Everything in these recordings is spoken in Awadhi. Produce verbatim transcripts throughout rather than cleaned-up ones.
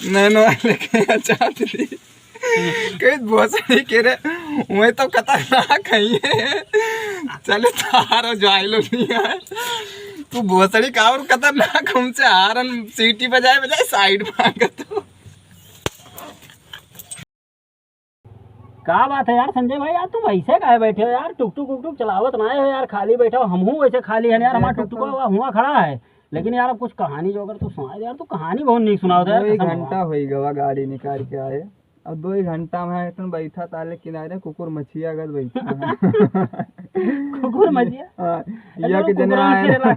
नैनो वाले के चाप दी। कहीं भोसड़ी के रे, वही तो खतरनाक है ये। चले थार ज्वाइलो नहीं है। तू भोसड़ी का और खतरनाक, हमसे हारन सीटी बजाए बजाए साइड मांगत हो। का बात है यार संजय भाई, यार तुम ऐसे काहे बैठे हो यार? टुक टुक, टुक टुक चलावत ना हो यार, खाली बैठे हो। हमहू वैसे खाली है यार, हमारा देखो टुक टुक तो। हुआ, हुआ खड़ा है। लेकिन यार अब कुछ कहानी जो अगर तू सुनाए दे यार, तू कहानी बहुत नहीं सुनावत है यार, दो ही कसम घंटा बा। होई गवा गाड़ी निकाल के आए। अब दो ही घंटा में है, तुम बैठा ताले किनारे कुकुर मछिया गद बैठा है। कुकुर मछिया? हाँ, अरे या वो कि जने कुकुर आए। मछिया ला।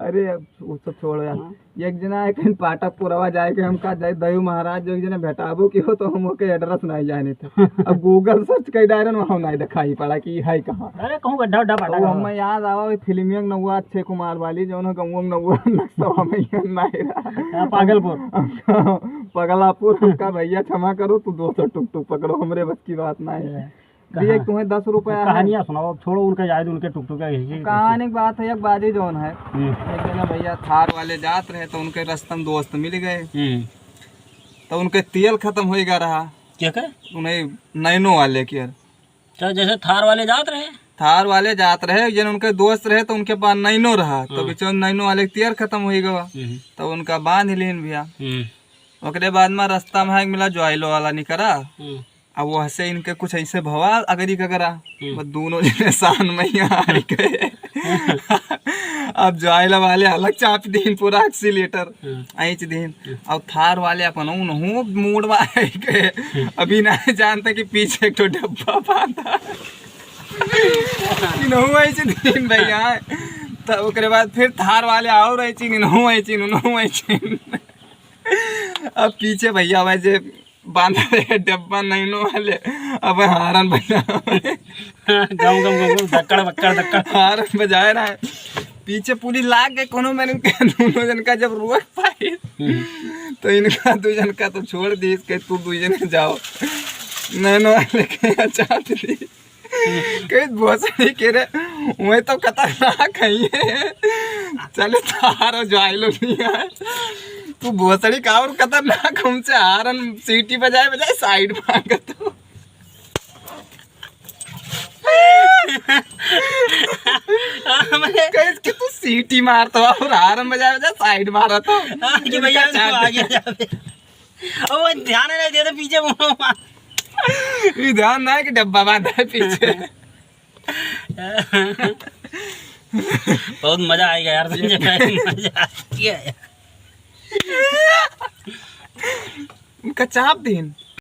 अरे अब वो सब छोड़ यार। हाँ। एक जना है कहीं पाटकपुरवा जाए के, हम कहा जाए दयू महाराज जो एक जना भेटाबो की हो तो हम ओके एड्रेस नहीं जाने थे। अब गूगल सर्च कर डायरन वहाँ नहीं दिखाई पड़ा कि है कहाँ। अरे कहूँ गड्ढा उड्ढा पाटा तो गड्ढा। हमें याद आवा वही फिल्मिया के नौवा अक्षय कुमार वाली जो उन्होंने गौवा में नौवा नक्शा में ये नहीं रहा। हाँ, पागलपुर। हमका पगलापुर, हमका भैया क्षमा करो, तू दोसर टुक टुक पकड़ो, हमरे बस की बात ना है। ये भैया, कहाँ? तुम्हें दस रुपया है। कहानियाँ सुनाओ, अब छोड़ो उनका, जाए दो उनके टुक टुक का, यही अब कहानी की बात है, एक बाजी जौन है। हम्म। एक जना भैया थार वाले जात रहे, तो उनके रास्ता में दोस्त मिल गए। हम्म। तो उनके तेल खत्म होइगा रहा। क्या का? उन्हें नैनो वाले के यार। तो जैसे थार वाले जात रहे? थार वाले जात रहे, एक जन उनके दोस्त रहे, तो उनके पास नैनो रहा, तो हाँ। बीच में नैनो वाले के तेल खत्म होइगा। हम्म। तो उनका बांध लीन भैया। हम्म। ओकरे बाद में रास्ता में एक मिला ज्वाइलो वाला निकरा। हम्म। अब वह से इनके कुछ ऐसे भवा अगरी कगरा, हम्म। बस दोनों जने शान में यहाँ आ गए। अब ज्वाइलो वाले अलग चाप दीन पूरा एक्सीलेटर, हम्म। ऐंच दीन। हम्म। अब थार वाले अपन उनहु मूड में आ गए। हम्म। अभी नहीं जानते कि पीछे एक ठो डब्बा बांधा। इनहु ऐंच दीन भैया। तो ओकरे बाद फिर थार वाले और ऐंच दीन, इनहु ऐंच दीन, उनहु ऐंच दीन। अब पीछे भैया वैसे बांधा रहे डब्बा नैनो वाले, अब हारन बजा रहे। गम, गम, गम, गम, धक्कड़, बक्कड़, धक्कड़। हारन बजाए रहे। पीछे पूरी लाग गए कोनो, मैंने इनका दोनों जन का जब रोक पाए, हम्म। तो इनका दो जन का तो छोड़ दी, इसके तू दो जने जाओ। नैनो वाले के यहाँ चाप दी। कहीं भोसड़ी के रे, वही तो खतरनाक है ये। चले थार ज्वाइलो नहीं है। तू भोसड़ी का और खतरनाक, हमसे हारन सीटी बजाए बजाए साइड मांगत हो। हाँ, मैंने कहे कि तू सीटी मारत हो और हारन बजाए बजाए साइड मारत हो। हाँ, कि भैया, इनका तू चाप आगे दे। जावे। अब वो ध्यान नहीं देते पीछे मुड़ो। ये ध्यान ना है कि डब्बा बांधा है पीछे। बहुत मजा आएगा यार, संजय भाई, मजा आ गया यार। उनका चाप दीन।